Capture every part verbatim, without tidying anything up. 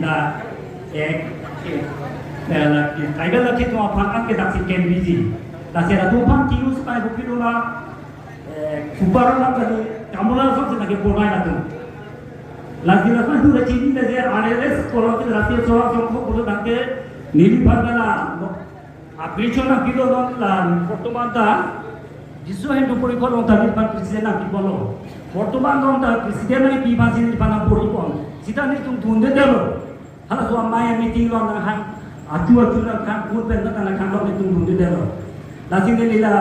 Eh, eh, eh, la, eh, tribal la kit aphan an ke daksi ken biji. Lasi latum aphan kiru sepai bukit dona, eh, super lam tadi, kamu langsung sih lagi purnai latum. Lasi langsung itu lagi ini lagi R S S, kalau kita lagi seorang songkok, kalau tangke, neli aphan la, application nangpilo non la, bortoman ta, Biswa Hindu Porishod along ta neli aphan president nangpipon lo. Bortoman along ta president nangpi aphan si neli aphan nangpori pon. Sita nelitum dundedetlo. Halaso amei meeting along nanghang, achu achu nanghang, kun pen nanghang lo nelitum dundedetlo. Lasi neli la,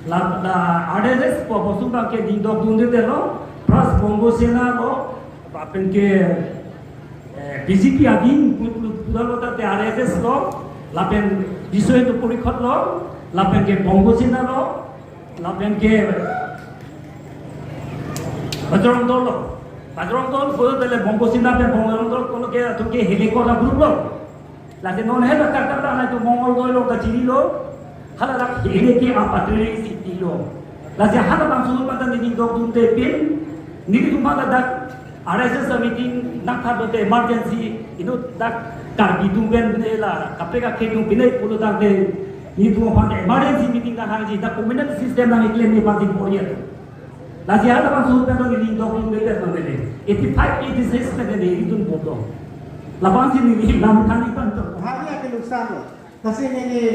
la, la R S S pu aphan sum abang ke dingdok dundedetlo. Plus Bongo Sena lo, lapen ke, eh, B J P adin pu-, pu-, pulo ta te R S S lo, lapen Biswa Hindu Porishod lo, lapen ke Bongo Sena lo, lapen ke Bajrang Dal lo. Bajrang Dal pulo tele Bongo Sena pen Bajrang Dal pulo ke atum ke helekor a-group lo. Lasi non hela karta ta nelitum Mongol Doi lo kachiri lo. Hala rak hini ke apatri siti lo. Lasi hala bang sulu pata neli dok dun te pin. Nelitum hala dak R S S meeting nangthap te emergency inut dak Karbi atum pen bine la kaprek akhei atum bine pulo tangte nelitum aphan emergency meeting nanghangji dak communal system nangkeklem ni pati poriat. Lasi hala bang sulu pen neli dok dun te pen bine. Eighty five, eighty six pen nelitum bodo. Labang si neli lam thani panto. Hari ake nuksan lo. Lasi neli,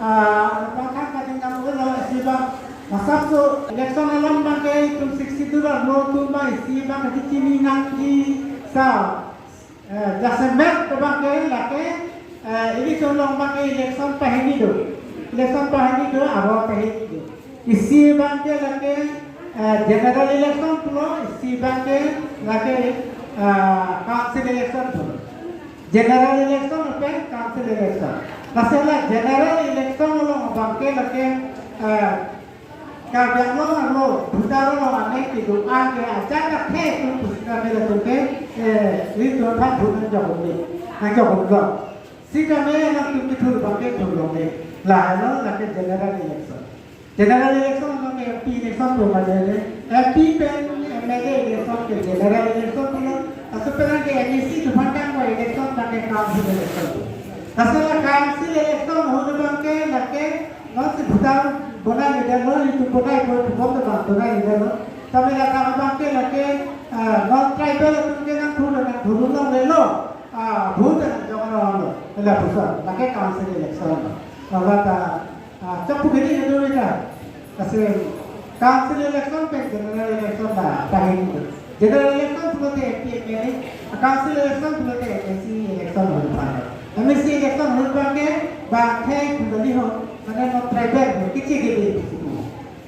ah, bang kan kading nam ulo si bang. Masapso election along bang ke itum sixty-two arlo atum bang isi bang kachini nangji sa. Eh, jasemet bang ke lake, eh, election along bang ke election pahini do. Election pahini do, aro pahini do. Isi bang ke lake, eh, general election pulo, isi bang ke lake, eh, council election pulo. General election pen council election. Lasi la general election along bang ke lake, eh, Karbi Anglong arlo, voter arlo anek kedo-an ke ajat akhei atum pusitame latum ke, eh, nelitum aphan vote nangjok-un-e, nangjok-un-lo. Sitame nangtum kethur bang ke thur longle. Lahelo lake general election. General election along ke M P election do ma jele. M P pen M L A election ke general election pulo. Laso pen ke M A C atum aphan kangvai election bang ke council election. Laso la council election ahut bang ke lake non si voter bonai-le detlo, itum bonai pon, pon bang bonai-le detlo. Tame la kang bang ke lake, ah, non tribal atum ke nangthur nangthur longlelo. Ah, vote nangjok-un-lo. Lapuson, lake council election. Lata, ah, chok pu gini itu kita. Kasi council election pen general election la pahini. General election pulote M P M L A, council election pulote M A C election ahut bang. M A C election ahut bang ke bang akhei pu kali ho, mane non tribal ho, kiche kebe.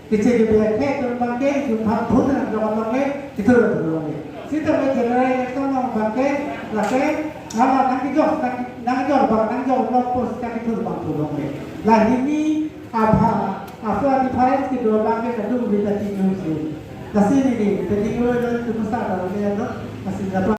Kiche kebe akhei atum bang ke, itum aphan vote nangjok longle, kethur thur longle. Sitame general election along bang ke, lake, hala nangkejok, nang, nangjok bang, nangjok bang post ta kethur bang thur longle. Lahini apha, apha difference kedo bang ke kadung bita tingyo si. Lasi neli, ketingyo lo itum sa ta lo ya lo, lasi japa